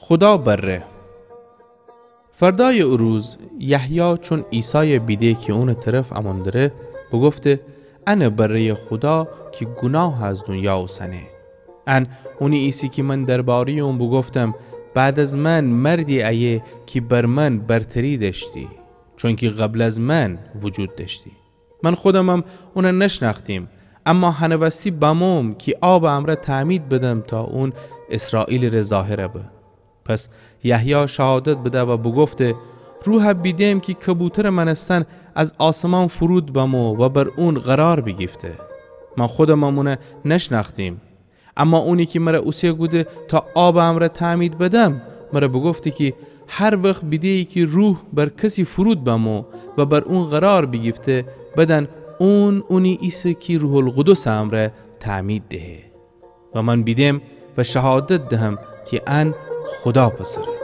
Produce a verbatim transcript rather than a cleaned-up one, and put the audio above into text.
خودا بره. فردایٚ او روز یحیی چون عیسایَ بیده کی اونٚ طرف امون دره، بوگفته: انه بره‌یٚ خودا کی گوناهَ از دونیا اوسنه. ان اونی ایسه کی من درباره‌یٚ اون بوگفتم: بعد از من مردی ایه کی بر من برتری دأشتی، چونکی قبل از من وجود دأشتی. من خودمم اونَ نشنأختیم، اما هنٚ وستی بموم کی آبٚ امرأ تعمید بدم تا اون اسرائیلٚ ره ظاهر به. پس یحیی شهادت بده و بوگفته: روحَ بیدم کی کبوترٚ مأنستن از آسمان فرود بمو و بر اون قرار بیگیفته. من خودمم اونَ نشنأختیم. اما اونی کی مرَ اوسه کوده تا آبٚ امرأ تعمید بدم، مرَ بوگفته کی هر وخت بیده‌یی کی روح بر کسی فرود بمو و بر اون قرار بیگیفته، بدأن اون اونی ایسه کی روح‌القدسٚ امرأ تعمید دهه. و من بیدم و شهادت دهم کی ان خودا پسره.